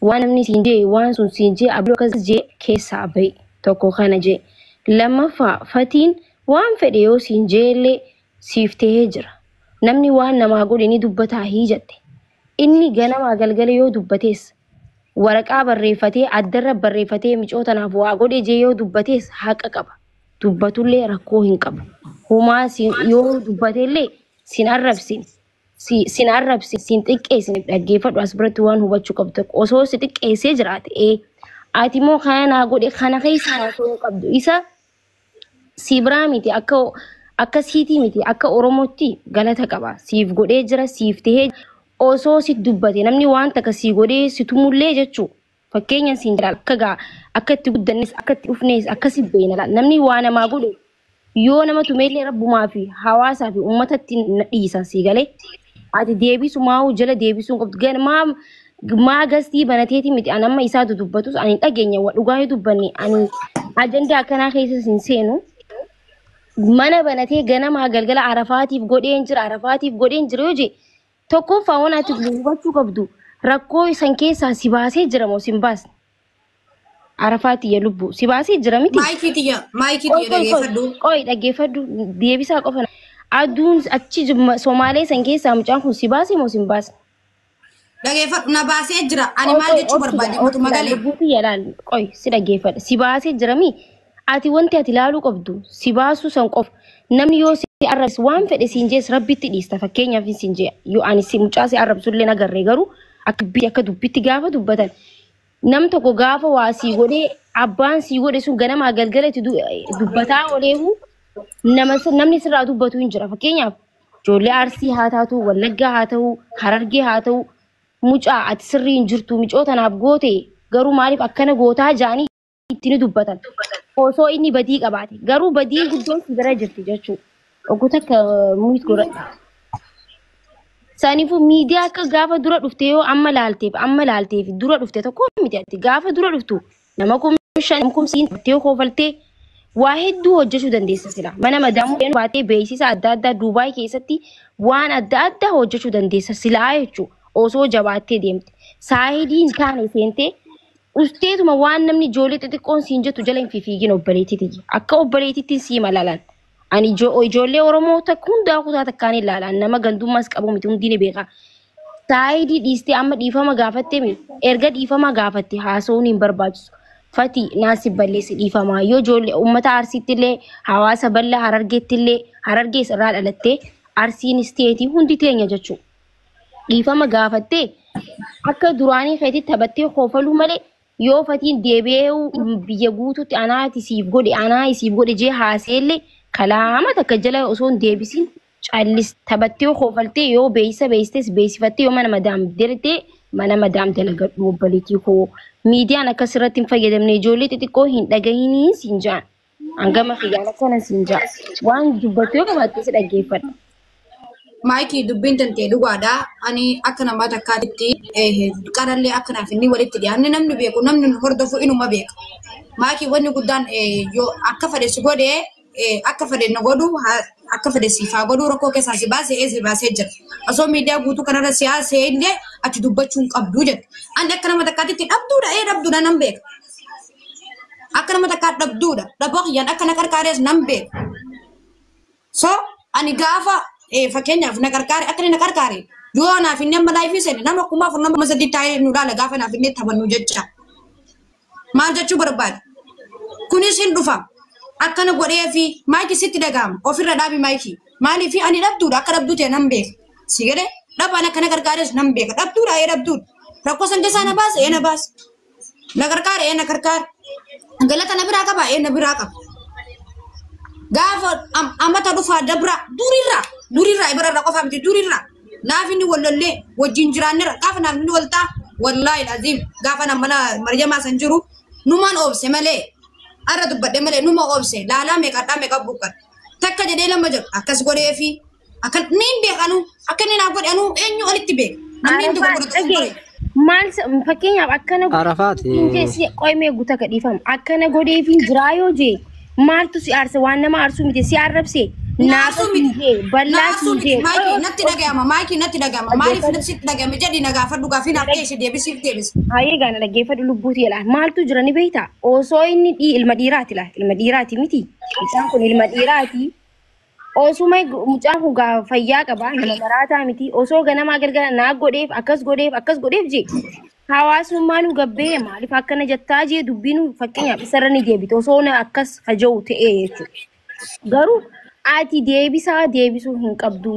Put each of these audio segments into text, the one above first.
Waan namni siin jee, waan sun siin jee, abduu akkas jee keessaa bahi. Tokko kana jee. Lammaffaa, Fatiin waan fedhe yoo siin jee illee siif tahee jira. Namni waan namaa godhe ni dubbataa hii jette. Inni ganamaa galgala yoo dubbatees, waraqaa barreeffatee addarra barreeffatee micoo tanaaf waa godhe jee yoo dubbatees haqa qaba. Dubbatullee rakkoo hin qabu. Humaa yoo dubbatellee sin arrabsin. Sin arrabsin, sin xiqqeessin. Dhaggeeffadhu, as biratti waan hubachuu qabdu tokko, osoo si xiqqeessee jiraate ati immoo kana naa godhe kana keessa haasa'uu hin qabdu. Isa si biraa miti, akka siitii miti, akka Oromootti galata qaba. Siif godhee jira, siif tahee osoo si dubbate, namni waan takka sii godhee si tumullee jechuu. Fakkeenya siin jedha, akka gaa akka itti guddannes, akka itti dhufnes akkasi beena. Namni waa namaa godhe yoo nama tumeellee rabbumaa fi hawaasaa fi uummatatti na dhiisa, sii galee. Ati deebisu maa'u jala deebisuu hin qabdu. Maa maa gastii banateeti miti, ani amma isaatu dubbatus ani hin dhageenye. Wa dhugaa yoo dubbanne, ani ajandaa akkanaa keessa hin seenu. Mana banatee ganamaa galgala Arafaatiif godheen jira, Arafaatiif godheen jira yoo jee, tokkoffaa waan ati hubachuu qabdu, rakkoo san keessaa si baasee jira moo si hin baasne? Arafaati ya lubbu si baasee jira miti? Maayikii tiyya, maayikii tiyya dhageeffadhu. Qoy, dhaggeeffadhu, deebisaa qofa. Aduun achi Somaalee san keessaa mucaan kun si baasee moo si hin baasne? Dhageeffadhu, na baasee jira. Ani maal jechuu barbaade mutuma galee? Lubbuu tiyya laal, qoy, si dhaggeeffadha. Si baasee jira mi? Ati wanti ati ilaaluu qabdu si baasuu san qofa. Namni yoo si arrabse, waan fedhe siin jees, rabbitti dhiista. Fakkeenyaaf siin jee, yoo ani si mucaa si arrabsullee nagarree, garuu akka dubbitti gaafa dubbatan, nam tokko gaafa waa sii godhee, abbaan sii godhe sun ganamaa galgala itti dubbataa ooleehu, nama namni sirraa dubbatu hin jira. Fakkeenyaaf ijoollee Arsii haa taatu, Wallaggaa haa ta'u, Harargee haa ta'u, mucaa ati sirrii hin jirtu, micoo tanaaf goote garuu maaliif akkana gootaa jaanii itti ni dubbatan. Osoo inni badii qabaate garuu badii guddoon si bira jirti jechuudha. Oggu takka mute godhadha. Saniifuu miidiyaa akka gaafa dura dhufte yoo amma laalteef dura dhufte tokko miti. Ati gaafa dura dhuftu nama 5000, 3000 yoo koofaltee waa hedduu hojjechuu dandeessa sila. Mana madaamuu baatee beeksisa adda addaa Duubaay keessatti waan adda addaa hojjechuu dandeessa silaa jechuudha. Osoo jabaattee deemte. Saayidii hin taane seentee usteetuma waan namni ijoollee xixiqqoon siin jettu jala hin fiigin, obboleettiiti. Akka obboleettiitti sii malalan. Ani ijoollee Oromoo takka hundaa kutaa takkaan ilaalan, nama gandummaas qabu miti, hundi ni beeka. Saayidii dhiistee amma dhiifama gaafatte mi? Erga dhiifama gaafatte haasa'uun hin barbaachisu. Fati naasi balleessi, dhiifamaa yoo ijoollee uummata Arsiitti illee, hawaasa bal'aa Harargeetti illee, Harargees irraa dhalattee, Arsiinis ta'eetii hundi teenya jechuudha. Dhiifama gaafattee akka duraanii keetti taphattee koofaluu malee, yoo Fatiin deebi'ee biyya guutuutti anaati siif godhe, anaa siif godhe jee haaseellee, kalaama takka jala osoo hin deebisin callis taphattee koofaltee, yoo beeksisa beeksites beeksifattee, yoo mana madaam daltee mana madaam dalagadhu. Obboleettii koo, miidiyaan akkas irratti hin fayyadamne, ijoollee xixiqqoo hin dhagahinii siin jaan. Hangama kiyyaan akkana siin jaa, waan dubbattu yoo qabaatte si dhaggeeffadha. Maayikii, dubbiin tantee dhugaadha. Ani akka nama takkaatitti qarallee akka naaf inni walitti dhiyaanne namni beeku, namni hordofu inuma beeka. Maayikii, wanni guddaan yoo akka fedhe si godhee, akka fedhe na godhu, akka fedhe siif haa godhu, rakkoo keessaa si baasee si baasee jira. Osoo miidiyaa guutuu kanarra si haasee illee ati dubbachuu hin qabdu jette. Ani akka nama takkaatitti dhabduudha, dhabduudha nan beeka. Akka nama takkaa dhabduudha. Dhaboo kiyyaan akka na qarqaarees nan beeka. So ani gaafa fakkeenyaaf na qarqaare, akka inni na qarqaare, yoo naaf inni amma live seene, nama 4000, nama 3000 taa'ee nu laala gaafa naaf inni taphannu jecha. Maal jechuu barbaade? Kunis hin dhufa. Akkana godhee fi maayikii sitti dhaga'ama. Ofirra dhaabi maayikii. Maaliif ani dhabduudha, akka dhabduu ta'e nan beeka. Si galee dhabaan akka na gargaares nan beeka. Dhabduudha, dhabduudha. Rakkoo san keessaa na baase, na baase. Na gargaare, na gargaare. Galata na biraa qaba, na biraa qaba. Gaafa amata dhufaa dabra durirraa durirraa ibararra qofa miti, durirraa naaf inni wallollee wajjin jiraannerra. Gaafa naaf inni waltaa, wallaahi laziim, gaafa nam mana Maryamaa san jiru numaan oobse malee, arra dubbadhe malee numa oobse. Laalaa meeqadhaa meeqa buqqadha takka jedhee lama jedhu akkas godhee fi akka niin beekanu, akka inni naaf godhe anuu eenyu olitti beeka, namni hin Arafaa dogoggora dhagee dogoggore. maal fakkeenyaaf akkana Arafaati. si qoymee guuta kadhiifama akkana godheefin jiraa yoo jee, maaltu si aarse? Waan nama aarsuu miti, si arrabse. Naafa Naasuu siin miti. jee bal'aa Naasuu siin miti. jee. Maayikii natti dhaga'ama. Maayikii natti dhaga'ama. Maaliif natti dhaga'ame jedhi na gaafadhu gaafii naaf dhiyeessi deebisiif deebisi. Hayyee gaana dhaggeeffadhu lubbuuti jedha. Maaltu jira ni beektaa? Osoo inni ilma dhiiraati laa. Ilma dhiiraati miti. Mucaan kun ilma dhiiraati. Osuma mucaan kun gaa fayyaa qaba. Nama maraataa miti. Osoo ganamaa galgala naa godheef akkas godheef akkas godheef jee. Hawaasummaa nu gabbee maaliif akkana jettaa jee dubbiin fakkeenyaaf isarra ni deebite. Osoo na akkas haja'u ta'ee jechuudha. Garuu ati deebisaa deebisuu hin qabdu.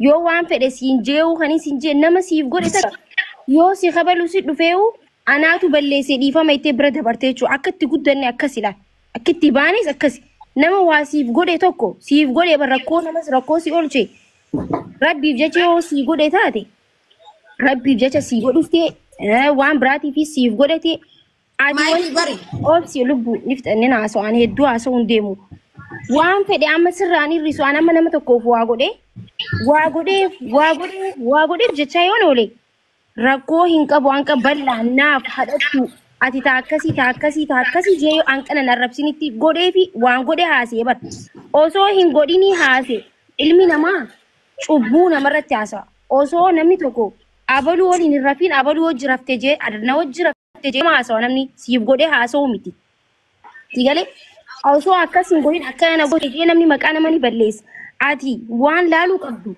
Yoo waan fedhe siin jee'uu kan siin jee nama siif godhe takka yoo si kabalu si dhufee'u anaatu balleessee dhiifama ittee bira dabarte jechuudha. Akka itti guddanne akkas ilaal. Akka itti baanes akkas. Nama waa siif godhe tokko siif godhe rakkoo namas rakkoo si oolche. Rabbiif jecha yoo si godhe taate rabbiif jecha si godhuftee waan biraatiifis siif godhate ati Maayikii bari. obsi lubbuu nifxanneen haasa'an hedduu haasa'uun deemu. Waan fedhe amma sirraan hir'isu an amma nama tokkoof waa godhe waa godheef waa godheef waa godheef jechaa yoon oole rakkoo hin qabu hanqa bal'aa naaf hadhattu ati taa akkasii taa akkasii taa akkasii jee hanqana narrabsinitti godheefi waan godhe haasee bar osoo hin godhinii haase ilmi namaa cubbuu namarratti haasa'a osoo namni tokko abaluu waliin hin rafiin abaluu wajji rafte jee na wajji rafte jee haasa'a namni siif godhe haasa'u miti. Sigalee osoo akkas hin godhin akkana na godhe jee namni maqaa nama ni balleessa. Ati waan laaluu qabdu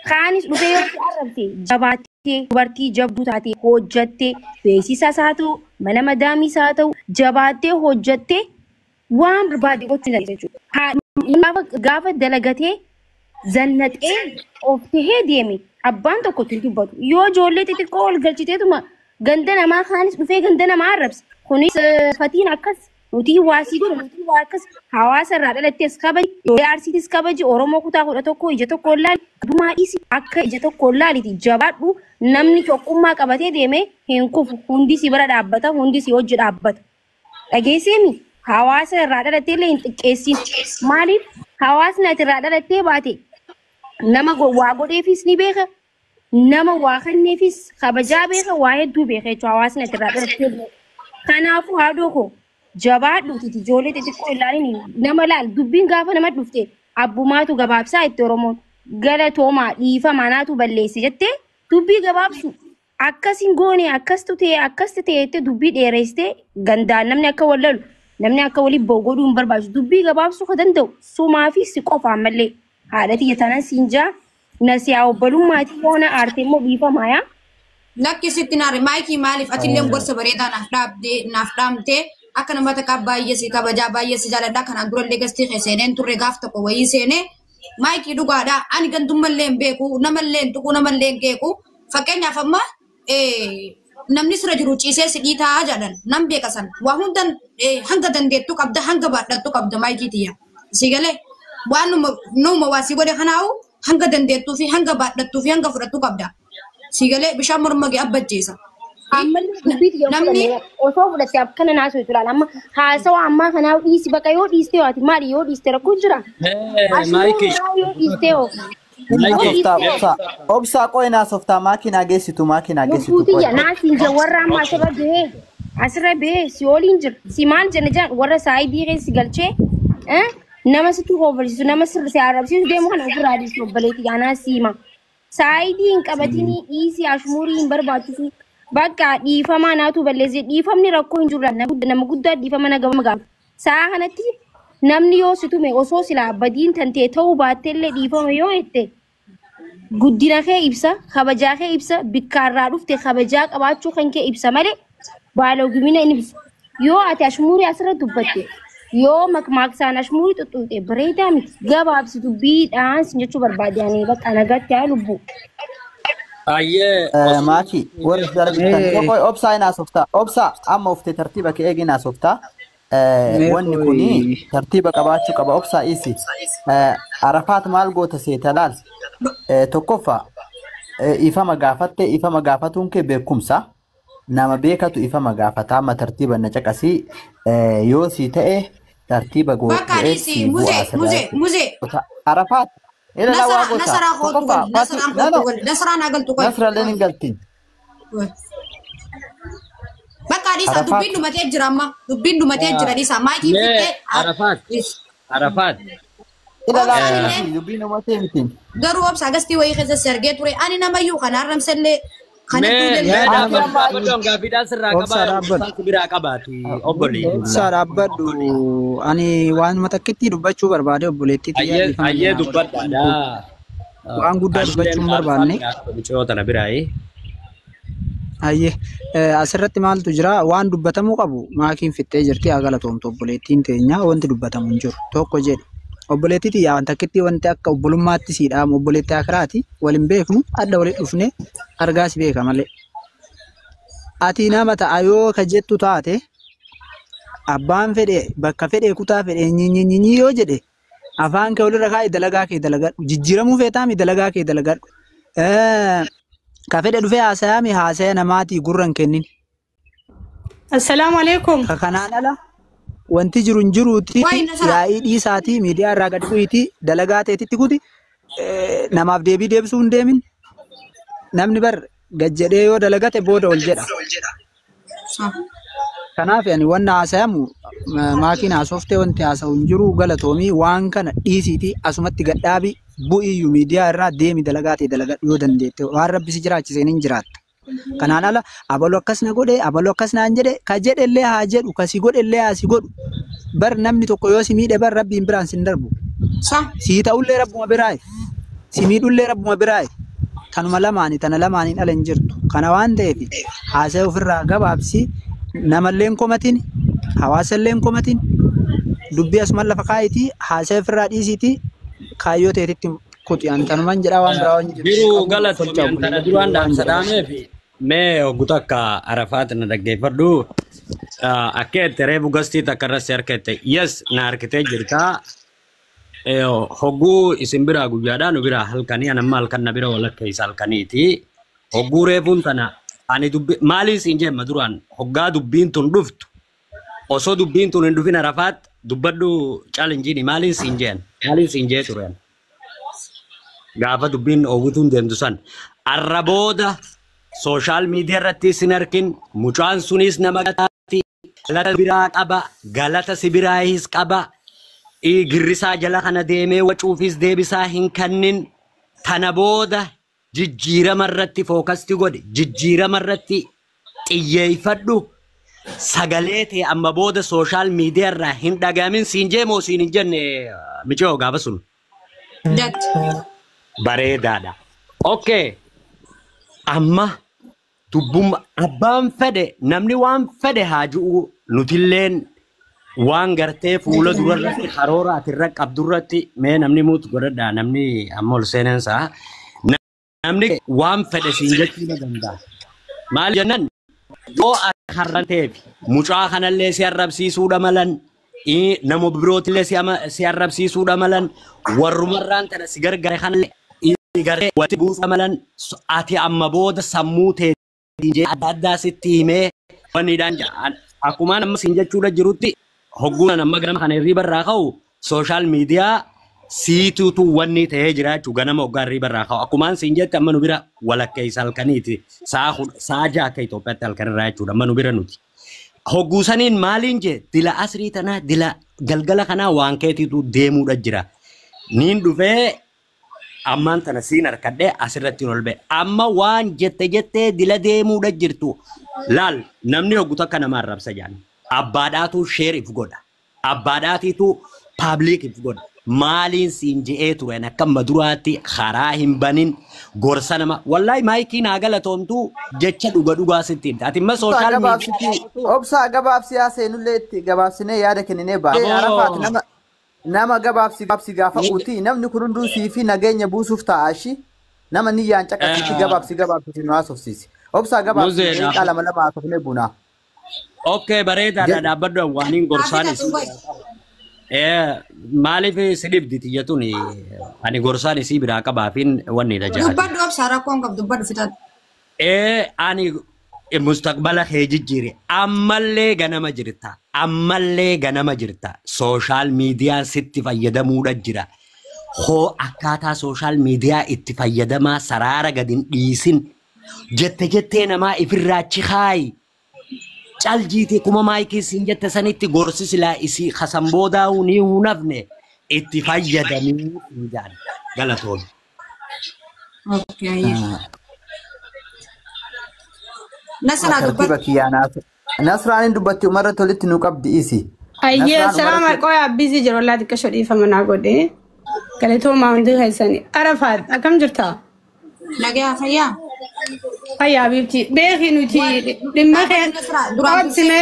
kaanis dhufee yoo si arrabse jabaattee dubartii jabduu taate hojjattee beeksisaas haa ta'u mana madaamiis haa ta'u jabaattee hojjattee waan barbaade gochuu ni dandeessa jechuudha. Gaafa dalagatee zannaxee of tahee deeme abbaan tokko ittiin dubbatu yoo ijoollee xixiqqoo ol galchiteetuma ganda namaa kaanis dhufee ganda namaa arrabse kunis fatiin akkas nuti waasii godhu nuti waa akkas hawaasa irraa dhalattees kabaji ijoollee arsiitis kabaji oromoo kutaa 11 ija tokko laali adumaa dhiisi akka ija tokko laaliti jabaadhu namni tokkummaa qabatee deeme hin kufu hundi si bira dhaabbata hundi si hojii dhaabbata. Dhageesseemi hawaasa irraa dhalattee illee hin xiqqeessin maaliif hawaasni ati irraa dhalattee baate nama waa godheefis ni beeka nama waa kenneefis kabajaa beeka waa hedduu beeka jechuudha hawaasni ati irraa dhalattee beeka. Kanaafuu haadhoo koo jabaadhuuti ijoollee xixiqqoo ilaalin nama laal dubbiin gaafa nama dhufte abbumaatu gabaabsaa itti oromoon galatoomaa dhiifamaa naatu balleesse jettee dubbii gabaabsu akkas hin goone akkastu ta'e akkastu ta'e jettee dubbii dheeressitee gandaan namni akka wallalu namni akka waliin ba'u godhuu hin barbaachisu dubbii gabaabsuu ka danda'u sumaa fi si qofaan mallee haadha tiyya tanan siin jaa na siyaa obbolummaatii yoona aarte immoo dhiifamaa yaa. Lakki sitti naare maayikii maaliif atillee gorsa bareedaa naaf dhaabdee naaf dhaamtee akka nama takkaa baay'ee si kabajaa baay'ee si jaaladha kanaan durallee gastii kee seeneen turre gaaf tokko wayii seenee maayikii dhugaadha ani gandummallee hin beeku namallee hin tuqu namallee hin qeequ fakkeenyaaf amma namni sira jiru ciisee si dhiitaa jedhan nan beeka san waa hundan hanga dandeettu qabda hanga baadhattu qabda maayikii tiyya si galee waan numa waa si godhe kanaawu hanga dandeettuu fi hanga baadhattuu fi hanga fudhattu qabda si galee bishaan morma gee abbajjeessa. Ammallee dubbii xiyya fudhanne osoo fudhatte akkana naasoo jechuudha. Amma haasawa ammaa kanaa dhiisi bakka yoo dhiiste yoo ati maali yoo dhiiste rakkoo jira. Maayikii. Yoo dhiiste yoo. Obsa, obsa qoy naasoftaa maakinaa geessitu maakinaa geessitu. Lubbuu xiyya naasiin jira warra amma asirra bahee asirra bahee si waliin jira si maal jenna jaan warra saayidii keessa galchee nama sitti hoobalchiisu nama sirri si arrabsiisu deemu kana ofirraa dhiisu obboleetti anaa siima. Saayidii hin qabatinii dhiisii ashmuurii hin barbaachisu. Bakka dhiifamaa naatu balleesse dhiifamni rakkoo hin jiru nama guddaa dhiifama na gabama gaafa. Sa'a kanatti namni yoo si tume osoo silaa badiin tantee ta'uu baattellee dhiifama yoo jette guddina kee ibsa kabajaa kee ibsa bikkaarraa dhufte kabajaa qabaachuu kan kee ibsa malee baalogumina hin ibsu. Yoo ati ashmuurii asirra dubbatte yoo makmaaksaan ashmuurii xuxxuuxe bareedaa miti gabaabsi dubbiidhaan sin jechuu barbaade ani bakka nagaatti haa lubbu. Ayyee. Maaki warri jala jirtan qoy obsaa hin haasoftaa obsaa amma uftee tartiiba kee eegin haasoftaa. Wanni kuni tartiiba qabaachuu qaba obsaa isi. Arafaat maal goota seeta laal. Tokkoffaa ifama gaafatte ifama gaafatuun kee beekumsa. Nama beekatu ifama gaafata amma tartiiba na caqasii yoo si ta'e tartiiba Bakka dhiisi muzee muzee muzee. Arafaat. Nasara kootu gali nasaraan kootu gali nasaraan agaltu qoy. Nasra leen hin galtiin. Bakka dhiisa dubbiin dhumatee jira amma dubbiin dhumatee jira dhiisa maayikii fittee. Arafaat. Arafaat. Ila Obsaan laa illee dubbiin uumatee miti. Garuu obsa agastii wayii keessa si argee ture. Ani namayyuu kana arramsellee kana Mee duulellee. mee Ati dhaabbadhu amma dhaabbadhu hangafiidhaan sirraa Obsa qabaa dhaabbadhu. obsaan si biraa qabaati obbolii. Obsa dhaabbadhu. Ani waanuma takkitti dubbachuu barbaade obboleettii xiyyaa Ayyee dhiifama ayyee naa godhe. dubbadhaadha. Waan guddaa Anilleen dubbachuu hin dhaamsaan barbaanne. biraa qaba mucayyoo tana biraayi. Ayyee asirratti maaltu jira waan dubbatamuu qabu maakiin fixxee jirti haa galatoomtu obboleettiin teenya wanti dubbatamu hin jiru tokko jedhe. Obboleettii xiyyaa waan takkitti wanti akka obbolummaatti sii dhaamu obboleettii akiraati waliin beeknu adda waliin dhufne argaa si beeka malee. Ati nama ta'a yoo ka jettu taate abbaan fedhe bakka fedhe kutaa fedhe nyinyinyinyi yoo jedhe afaan kee walirra kaa'i dalagaa kee dalagadhu jijjiiramuu feetaami dalagaa kee dalagadhu. Ka fedhe dhufee haasayaami haasaya namaatii gurra hin kennin. Assalaamu alaikum. Ka kanaan ala wanti jiru hin jiruuti Waa'ee Nasara. yaa'ii dhiisaatii miidiyaa irraa gadi bu'iitii dalagaa teetitti kuti namaaf deebii deebisuu hin deemin. Namni bar gad jedhee yoo dalagate booda ol jedha. Kanaaf ani wanna haasayamu maakiin haasoftee wanti haasa'u hin jiru galatoomii waan kana dhiisiitii asumatti gadhaabi bu'iyyuu miidiyaa irraa deemi dalagaa ta'e dalagadhu yoo dandeette waan rabbi si jiraachiseen hin jiraatta. Kanaan ala abalu akkas na godhe abalu akkas naan jedhe ka jedhe illee haa jedhu ka si godhe illee haa si godhu bar namni tokko yoo si miidhe bar rabbiin biraan sin darbu. Sii ta'ullee rabbuma biraayi si miidhullee rabbuma biraayi tanuma lamaani tana lamaaniin ala hin jirtu. Kana waan ta'eef haasa'e ofirraa gabaabsi namallee hin komatin hawaasallee hin komatin dubbii asumaan lafa kaayitii haasa'e ofirraa dhiisiitii kaayyoo ta'eetitti kuti ani tanuman jedhaa waan biraa waan jiru Jiru qabu galatoomii tolcha an tana obboleettii duraan waan dhaamsa jedhamu. dhaameef mee hoggu takka Arafaat na dhaggeeffadhu. Akka itti reefu gastii takka irra si harkette yes na harkitee jirta. Hogguu isin biraa guyyaadhaa nu biraa halkanii an amma halkan na bira walakkeessa halkaniiti. Hogguu reefuun tana ani dubbi maaliin siin jeemma duraan hoggaa dubbiin tun dhuftu osoo dubbiin tun hin dhufin Arafaat dubbadhu caalenjiini maaliin siin jeen maaliin siin jee tureen. Gaafa dubbiin oowwituun deemtu san arra booda sooshaal miidiyaa irratti isin arkin mucaan sunis nama gataati galata biraa qaba galata si biraayis qaba girrisaa jala kana deemee wacuufis deebisaa hin kennin tana booda jijjiirama irratti fookasti godhi jijjiirama irratti xiyyeeffadhu sagalee ta'e amma booda sooshaal miidiyaa irraa hin dhagamin siin jee moo siin hin jenne micoo gaafa sun. Jette. Bareedaadha. Okay. Amma dubbumma abbaan fedhe namni waan fedhe haa ji'u nutilleen waan gartee fuula durarratti karoora ati irra qabdurratti mee namni muutu godhadhaa namni amma ol seenansaa namni waan fedhe siin jechuu ni danda'a. Maal jennaan yoo ati harranteef mucaa kanallee si arrabsiisuudha malan nama birootillee si arrabsiisuudha malan warrumarraan tana si gargaare kanallee garee walitti buusuudha malan ati amma booda sammuu teetiin jee adda addaa sitti himee wanniidhaan jedha. Akkumaan amma siin jechuudha jirutti hogguun amma ganama kana hirriba irraa ka'u sooshaal miidiyaa siituutu wanni ta'ee jira jechuudha ganama hoggaa hirriba irraa ka'u. Akkumaan siin jette amma nu bira walakkeessa halkaniiti sa'a 6 akka Itoophiyaatti halkan irraa jechuudha amma nu bira nuti. Hogguu saniin maaliin jee dila asrii tanaa dila galgala kanaa waan keetiitu deemuudha jira. Niin dhufee ammaan tana siin harkadhee asirratti ol ba'e. Amma waan jette jettee dila deemuudha jirtu. Laal namni hoggu takka nama arrabsa jaan. Abbaadhaatu sheer if godha. Abbaadhaatiitu paabliik if godha. Maaliin siin je'ee turen akka amma duraatti karaa hin banin gorsa nama. Wallaahi maayikiin haa galatoomtu jecha dhuga dhugaa sitti himte. Ati imma Obsaa sooshaal gabaabsiti. miidiyaa. Obsaa gabaabsi haaseenullee itti gabaabsinee yaada kenninee baane. Arafaat Aboo. nama nama gabaabsi gabaabsi gaafa uuti namni kun hunduu sii fi nageenya buusuuf ta'a shi nama niyyaan caqasitti gabaabsi gabaabsi nu haasofsiisi. Obsaa gabaabsi Muzee daqiiqaa lama lama haasofnee bunaa. Okay bareedaadha dhaabbadhu waaniin gorsaan Haafidha isii. tun Maaliif si dhibdi tiyya tuni ani gorsaan isii biraa qabaafin wanni dha jaati. Dubbadhu obsa rakkoon qabdu dubbadhu fixadhu. Ani mustaqbala kee jijjiire ammallee ganama jirta ammallee ganama jirta sooshaal miidiyaan sitti fayyadamuudha jira. Hoo akkaataa sooshaal miidiyaa itti fayyadamaa saraara gad hin dhiisin jette jettee namaa ifirraa chikaayi. Caljiite kuma maayikii siin jette sanitti gorsi silaa isii kasan boodaa'uu ni hunafne. Itti fayyadamii hin jedhan galatoon. Okay. Nasraa Tartiiba dubbatti. kiyyaa naaf. Nasraan dubbatti umarratti walitti nu qabdi isi. Ayyee Nasraan salaam umarratti qoyaa busy jiru wallaa xiqqaa dhiifama naa godhe. Galatoomaa hundi keessanii. Arafaat akkam jirta? Nagaa fayyaa. Fayyaa biifti. Beeki nuti dhimma kee Nasraa duraan obsime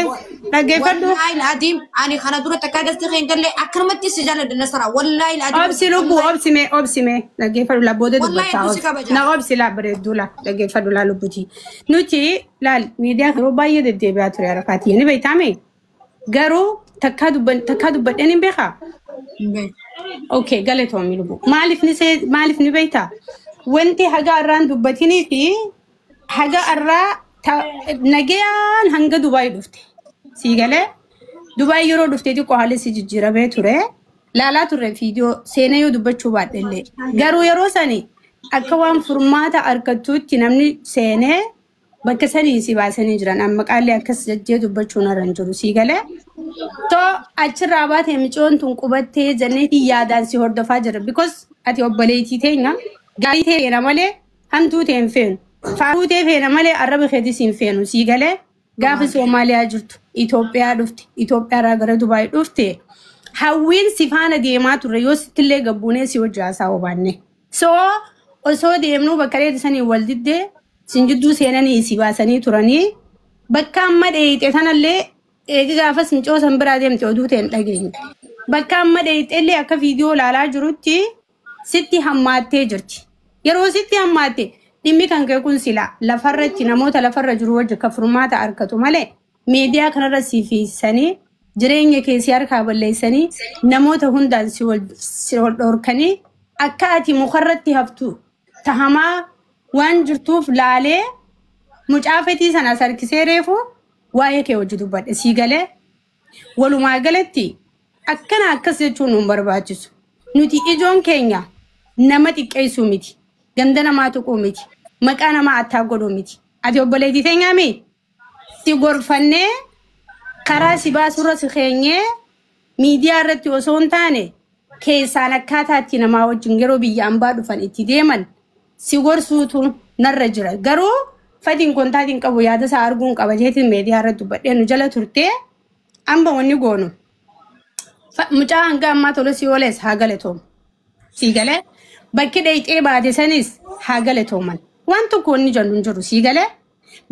dhaggeeffadhu. Wallaahi alaatiin ani kana dura takkaa galtee kan galle akkanumatti si jaalladha Nasraa. Wallaahi alaatiin. Obsi lubbuu obsime obsime dhaggeeffadhu la booda Wallaahi dubbataa hedduu si obsi. kabaja. Na obsi laa bareedduu laa dhaggeeffadhu laa lubbuti. Nuti laal miidiyaa yeroo baay'ee deddeebi'aa ture Arafaati. Ni beektaame? Garuu takkaa dubbadheen hin beekaa? Okay, galatoomi lubbuu. Maaliif ni maaliif ni beektaa? Wanti haga irraan dubbatinii fi haga irraa nagayaan hanga Dubaay dhufte. Sii galee Dubaay yeroo dhufte xiqqoo haalli si jijjiiramee ture. Laalaa turre viidiyoo seenaa yoo dubbachuu baadhe illee. Garuu yeroo sani akka waan furmaata argattuutti namni seenee bakka sanii si baasanii jiran. Amma qaalli akkas jajjee dubbachuun irra hin jiru. Sii galee. To achirraa baatee micoon tun qubattee jenneetii yaadaan si hordofaa jira. Because ati obboleettii teenya gaarii ta'e feena malee hamtuu ta'e hin feenu. Faaruu ta'e feena malee arraba keetis hin feenu. Sii galee gaafa Soomaaliyaa jirtu Itoophiyaa dhufte Itoophiyaarraa gara Dubaay dhufte hawwiin si faana deemaa turre yoo sittillee gabbuunee si wajji haasaa obaanne. So osoo deemnuu bakka dheedhi sanii wal diddee sin jidduu seenanii si baasanii turanii bakka amma dheeyite sanallee eegi gaafas micoo san biraa deemte oduu ta'e hin dhageenye. Bakka amma dheeyite illee akka viidiyoo ilaalaa jirutti sitti hammaattee jirti. Yeroo sitti hammaatte dhimmi kan kee kun sila lafarratti namoota lafarra jiru wajji akka furmaata argatu malee miidiyaa kanarra si fiisanii jireenya kee si harkaa balleessanii namoota hundaan si wal dhorkanii akka ati mukarratti haftu tahamaa waan jirtuuf laalee mucaa fetii sana sarkisee reefu waa'ee kee hojii dubbadhe sii galee walumaa galatti akkana akkas jechuun nu hin barbaachisu. Nuti ijoon keenya nama xiqqeessuu miti. Ganda namaa tuquu miti. Maqaa namaa attaa godhuu miti. Ati obboleettii teenyaa mi? Si gorfannee karaa si baasurra si keenyee miidiyaa irratti osoo hin taane keessaan akkaataa itti namaa wajjin yeroo biyya ambaa dhufan itti deeman si gorsuutu narra jira. Garuu fatiin kontaatiin qabu yaada isaa arguun qaba jeetiin miidiyaa irratti dubbadhee nu jala turtee amba wanni goonu. Mucaa hanga ammaa tole si ooles haa galatoomu. Sii galee bakki dheeyxee baate sanis haa galatooman. Waan tokko wanni jennu hin jiru sii galee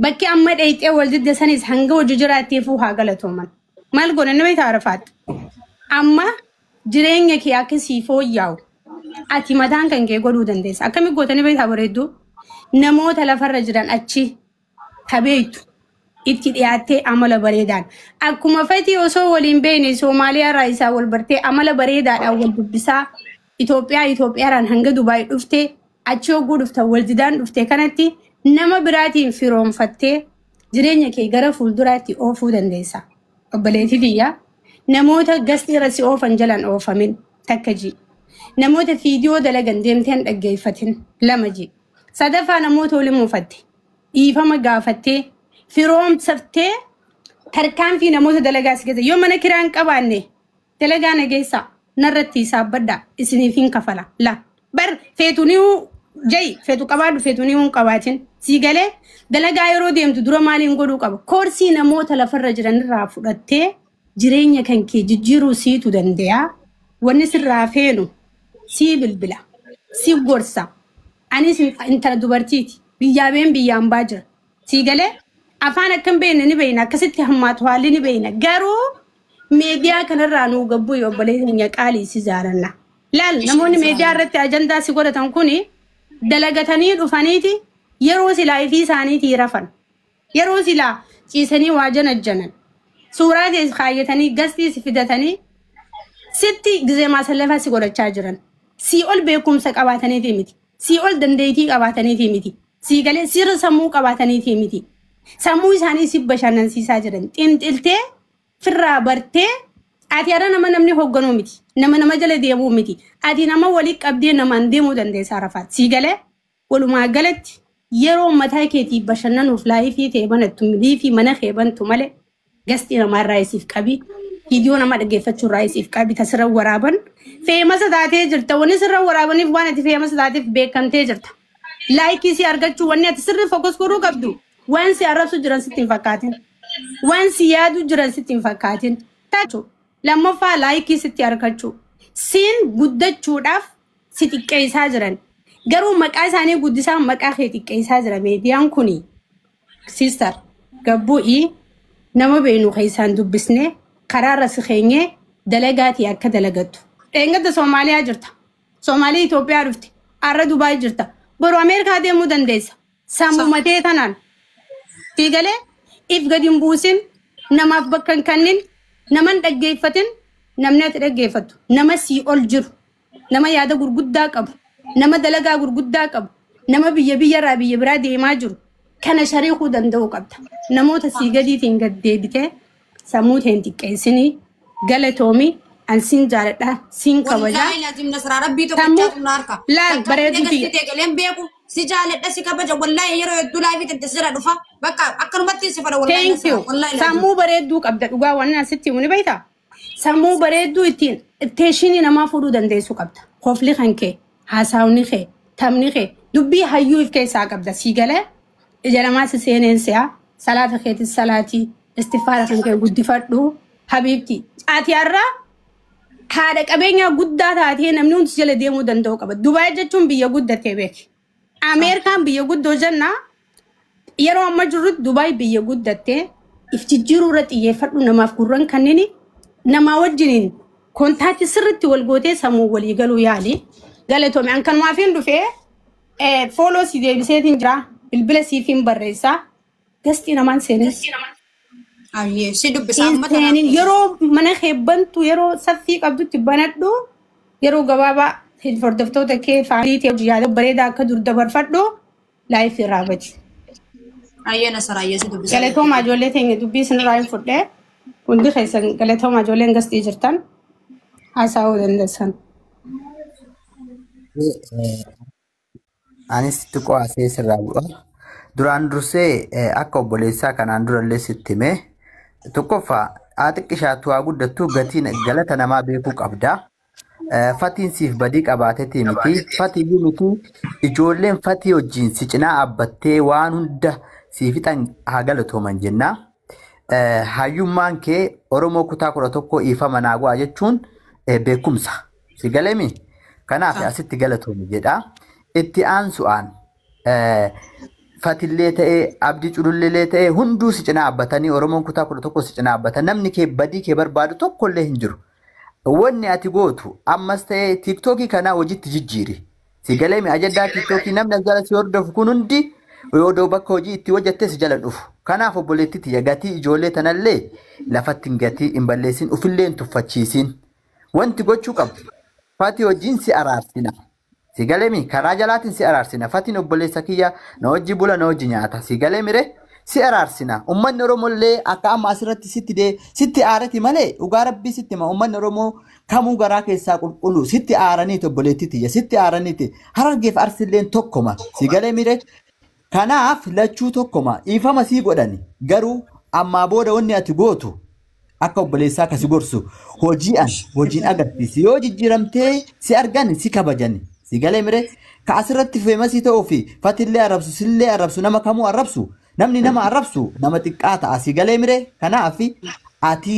bakki amma dheeyxee wal didde sanis hanga hojii jiraatteefuu haa galatooman. Maal goona nama itti arafaatti. Amma jireenya kee akka sii fooyya'u ati mataan kan kee godhuu dandeessa. Akkami gootanii beektaa bareedduu namoota lafarra jiran achi kabeeytu itti dhiyaattee amala bareedaan. Akkuma fetii osoo waliin beekne Soomaaliyaarraa isaa wal bartee amala bareedaadhaan wal dubbisaa Itoophiyaa Itoophiyaarraan hanga Dubaay dhuftee achi hogguu dhufte wal didaan dhufte kanatti nama biraatiin firoomfattee jireenya kee gara fuulduraatti oofuu dandeessa. Obboleettii biyyaa namoota gastii irra si oofan jalaan oofamin takka ji. Namoota fiidiyoo dalagan deemtee hin dhaggeeffatin lama ji. Sadaffaa namoota waliin muufatte dhiifama gaafattee firoomsaftee tarkaanfii namoota dalagaa si keessa yoo mana kiraa hin qabaanne dalagaa na geessaa narratti hisaabbadhaa isiniif hin kafala la bar feetu jayi feetu qabaadhu feetu ni hin qabaatin sii galee dalagaa yeroo deemtu dura maaliin godhuu qaba koorsii namoota lafarra jiran irraa fudhattee jireenya kan kee jijjiiruu siitu danda'a wanni sirraa feenu sii bilbila sii gorsa anis intala dubartiiti biyyaa been biyyaan baa jira sii galee afaan akkam beekne ni beekna akkasitti hammaatu haalli ni beekna garuu miidiyaa kanarraa nuu gabbuu yoo obboleettii keenya qaalii si jaalanna. Laal namoonni miidiyaa irratti ajandaa si godhatan kuni dalagatanii dhufaniiti yeroo silaa ifii isaaniitii rafan yeroo silaa ciisanii waa janajjanan suuraa ta'e kaayyatanii gastii si fidatanii sitti gizee maasallafaa si godhachaa jiran sii ol beekumsa qabaataniiti miti sii ol dandeettii qabaataniiti miti sii galee sirra sammuu qabaataniiti miti sammuu isaanii si bashannansiisaa jiran xinxiltee firraa bartee ati hara nama namni hoogganuu miti nama nama jala deemuu miti ati nama walii qabdee namaan deemuu dandeessaa rafaat sii galee walumaa galatti yeroo mataa keetii bashannanuuf laayifii ta'e banattu liifii mana kee bantu malee gastii namaarraa isiif qabi Viidiyoo nama dhaggeeffachuu irraa isiif qabi tasirra waraaban. Famous taatee jirta. Wanni sirra waraabaniif waan ati famous taateef beekamtee jirta. Like si argachuu wanni ati sirri focus godhuu qabdu waan si arrabsu jiran sitti hin fakkaatin. Waan si yaadu jiran sitti hin fakkaatin. Tachu lammaffaa like sitti argachuu. Siin guddachuudhaaf si xiqqeessaa jiran. Garuu maqaa isaanii guddisaa maqaa kee xiqqeessaa jira miidiyaan kuni. Sister gabbu'ii nama beenu keessaan dubbisnee karaarra si keenyee dalagaatii akka dalagattu. Dheengadda Soomaaliyaa jirta. Soomaalii Itoophiyaa dhufte. Har'a Dubaay jirta. Boru Ameerikaa deemuu dandeessa. Sammumatee tanaan. Fiigalee if gadi hin buusin namaaf bakka hin kennin nama hin dhaggeeffatin namni ati dhaggeeffattu nama sii ol jiru nama yaada gurguddaa qabu nama dalagaa gurguddaa qabu nama biyya biyyarraa biyya biraa deemaa jiru kana shariikuu danda'uu qabda. Namoota sii gadiitiin gad deebitee sammuu teen xiqqeessinii galatoomii an siin jaaladha siin kabajaa. Wallaahi laazim Nasraa rabbii Sammuu tokkichaatu na harka. laal bareedu tiyya. Takka galeen beeku si jaaladha si kabaja wallaahi yeroo hedduu live tante sira dhufa bakka akkanumatti si fada wallaahi Thank you. Nasraa wallaahi laazim. Sammuu bareedduu qabda dhugaa waan asitti himu ni beektaa? Sammuu bareedduu ittiin attention namaa fuudhuu dandeessu qabda. Kofli kan kee, haasawni kee, taphni kee, dubbii hayyuu if keessaa qabda. Sii galee ija namaa si seeneen si'a, salaata keetis salaatii, istifaara kan kee guddifadhu. Habiibti, ati har'a haadha qabeenyaa guddaa taatee namni hundi si jala deemuu danda'u qaba. Dubaay jechuun biyya guddatee beeki. Ameerikaan biyya guddoo jennaa yeroo amma jirrutti Dubaay biyya guddattee if jijjiiruu irra xiyyeeffadhu namaaf gurran kanneen namaa wajjiniin contact sirriitti wal gootee sammuu walii galuu yaali. Galatoome an kanumaaf hin dhufee follow si deebiseetiin jira bilbila siif hin barreessaa guest namaan seenes. Ayyee si dubbisa amma tanaaf. Seenin yeroo mana keebbantu yeroo saffii qabdutti banadhu yeroo gabaabaa hordoftoota kee family ta'e hojii yaada bareedaa akka dur dabarfadhu live irraa badi. Ayyee Nasraa ayyee si dubbisa. Galatooma ijoollee teenya dubbii isinirraa hin fudhee hundi keessan galatooma ijoolleen guest jirtan haasa'uu dandeessan. Anis xiqqoo asee sirraa bu'a. Duraan dursee akka obboleessaa kanaan durallee sitti hime tokkoffaa haa xiqqishaattu haa guddattu gatiin galata namaa beekuu qabda. Fatiin siif badii qabaateeti miti. Fatiyyuu miti ijoolleen fatii wajjin si cinaa dhaabbattee waan hunda sii fixan haa galatooman jenna. Hayyummaan kee Oromoo kutaa 11 dhiifama naa go'a jechuun beekumsa. Si galeemi? Kanaaf asitti galatoomi jedha. Itti aansu'aan fatillee ta'ee abdii culullee ta'ee hunduu si cinaa dhaabbatanii Oromoon kutaa 11 si cinaa dhaabbatan namni kee badii kee barbaadu tokkollee hin jiru. Wanni ati gootu ammas ta'ee TikTokii kanaa hojiitti jijjiiri. Si galeemi ajaddaa TikTokii namni as jala si hordofu kun hundi odoo bakka hojii itti hojjatte si jala dhufu. Kanaaf obboleettii tiyya gatii ijoollee tanallee lafatti hin gatii hin balleessin ofillee hin tuffachiisin. Wanti gochuu qabdu fatii hojiin si araarsina. Si galeemi karaa jalaatiin si araarsina. Fatiin obboleessa kiyya na hojii bula na hojii nyaata. Si galeemi ree si araarsina. Uummanni Oromollee akka amma asirratti sitti dee sitti aarati malee dhugaa rabbii sitti hima. Uummanni Oromoo kamuu garaa keessaa qulqullu sitti aaraniiti obboleettii tiyya sitti aaraniiti. Harargeef arsilleen tokkoma. Si galeemi ree kanaaf lachuu tokkoma dhiifama sii godhani garuu ammaa booda wanni ati gootu akka obboleessaa akkasi gorsu hojii'an hojiin agarsiisi yoo jijjiiramtee si argan si kabajani si galee mire ka asirratti famous ta'uu fi fatillee arrabsu sillee arrabsu nama kamuu arrabsu namni nama arrabsu nama xiqqaa ta'a si galee mire kanaaf ati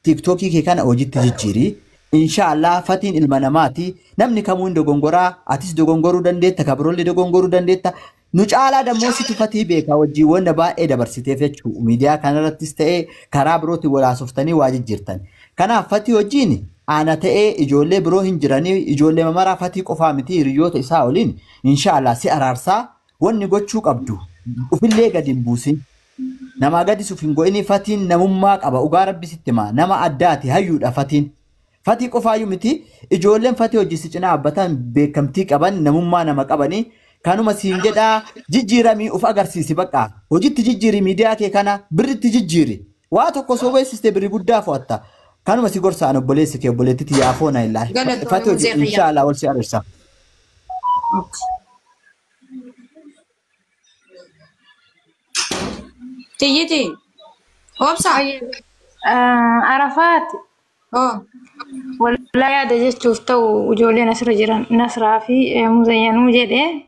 TikTokii kee kana hojiitti jijjiiri. Inshaallah fatiin ilma namaati namni kamuu hin dogongoraa atis dogongoruu dandeetta kabiroollee dogongoruu dandeetta nu caalaa dammoo situ fatii beekaa wajjin wanta baay'ee dabarsiteef jechuudha miidiyaa kanarrattis ta'ee karaa birootti walaasoftanii waa jijjiirtan kanaaf fatii wajjin ana ta'ee ijoollee biroo hin jiranii ijoollee mamaraa fatii qofaa miti hiriyoota isaa waliin inshaallah si araarsaa wanni gochuu qabdu ufillee gadi hin buusin. Namaa gadi suuf hin go'ini fatiin namummaa qaba dhugaa rabbi sitti hima nama addaati hayyuudha fatiin. Fatii qofaayyuu miti ijoolleen fatii hojii si cinaa dhaabbatan beekamtii qaban namummaa nama qabanii kanuma siin jedhaa jijjiiramii uf agarsiisi bakka hojiitti jijjiiri miidiyaa kee kana birritti jijjiiri waa tokko soo beeksiste birri guddaa fo'atta kanuma si gorsaan obboleessi kee obboleettitti yaafoo na illaahi Galatoomii fatii hojii Muzee Fayyaa. inshaallah wal si agarsiisa. Tiyyiti. Obsa. Arafaat Oh. Walaa yaada jechuuf ta'u ijoolleen asirra jiran Nasraa fi Muzayyanuu jedhee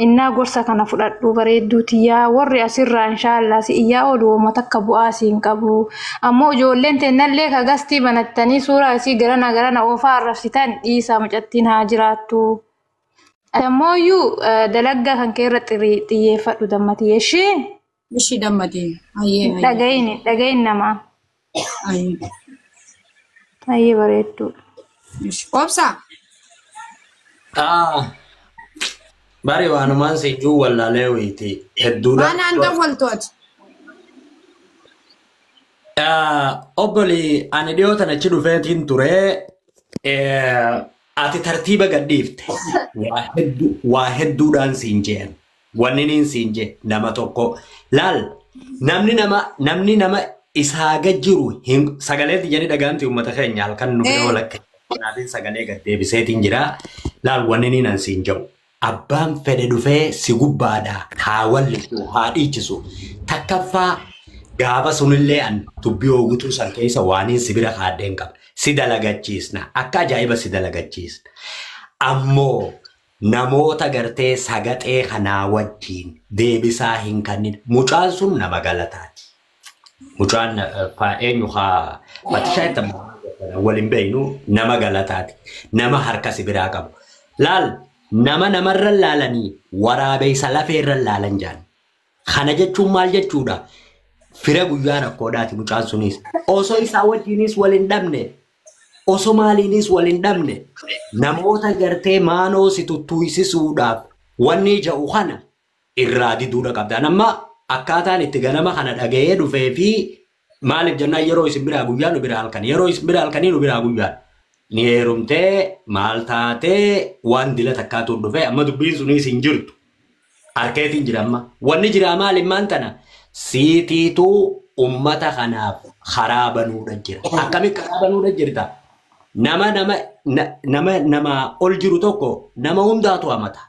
innaa gorsa kana fudhadhu bareedduu tiyyaa warri asirraa inshaallah si iyyaa oolu wooma takka bu'aa si hin qabu. Ammoo ijoolleen teennallee ka gastii banattanii suuraa isii garana garana oofaa arrabsitan dhiisaa mucattiin haa jiraattu. Ammoo iyyuu dalaggaa kan kee irra xiyyeeffadhu dammatii ishee Ishii dammatee. Ayyee ayyee. dhagayin dhagayin namaa. Ayyee. Ayyee bareedduu. Obsa. Bari waanumaan si ijuu wallaalee wayiiti hedduudha. Waan aan dawwaltooti. Obboli ani dhiyoo tana achi dhufeetiin ture ati tartiiba gadhiifte waa hedduudhaan siin jeen wanni niin siin jee nama tokko laal namni nama isaa gad jiru hin sagalee tiyyanii dhagaamti uummata keenya halkan nu bira walakka kanaafin sagalee gad deebiseetiin jira laal wanni niin an siin jedhu abbaan fedhe dhufee si gubbaadha haa wallisu haa dhiichisu takkaffaa gaafa sunillee an dubbii hoogutuu san keessa waaniin si bira kaadheen qaba. Si dalagachiisna. Akka ajaa'iba si dalagachiisna. Ammoo namoota gartee sagaxee kanaa wajjiin deebisaa hin kennin. Mucaan sun nama galataati. Mucaan eenyu haa Fatishaa itti waliin beeknu nama galataati. Nama harka si biraa qabu. Laal nama namarra laalanii waraabeessa lafeerra laalan jaan. Kana jechuun maal jechuudha? Fira guyyaa rakkoodhaati mucaan sunis. Osoo isaa wajjinis wal hin dhabne, osoo maaliinis wal hin dhabne, namoota gartee maanoo si tuttuysisuudhaaf wanni ja'u kana irraa diduudha qabda. Amma akkaataan itti ganama kana dhaga'ee dhufee fi maaliif jennaan yeroo isin biraa guyyaa nu biraa halkan yeroo isin biraa halkanii nu biraa guyyaa. Ni heerumtee maal taatee waan dila takkaatuun dhufee amma dubbiin sunis hin jirtu. Harkeetiin jira amma. Wanni jira maali maan tana? Siitiituu ummata kanaaf karaa banuudha jira. Akkamitti karaa banuudha jirta? Nama nama nama nama ol jiru tokko nama hundaatu hamata.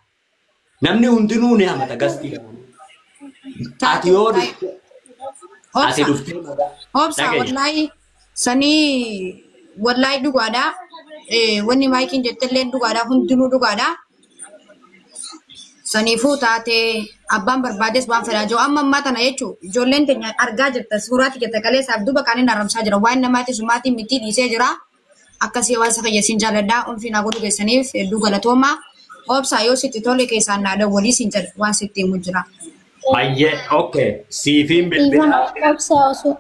Namni hundinuu ni hamata gastii. Ati yoo dhufte ati dhuftee Obsa wallaahi sanii wallaahi dhugaadha. Wanni maayikiin jettellee dhugaadha hundinuu dhugaadha. Saniifuu taatee abbaan barbaades waan fedhaa jiru amma ammaa tana jechuun ijoolleen teenya argaa jirta suuraatti jirta kaleessaaf duuba kaaniin haramsaa jira waan namaati sumaatiin miti dhiisee jira akkasii hawaasa fayyasiin jaalladhaa ulfi naa godhu keessaniif hedduu galatooma obsaa yoo sitti tole keessaan naa dawwalii siin jedha waan sitti himu jira. Baay'ee okay siifiin bilbilaa. Obsaa osoo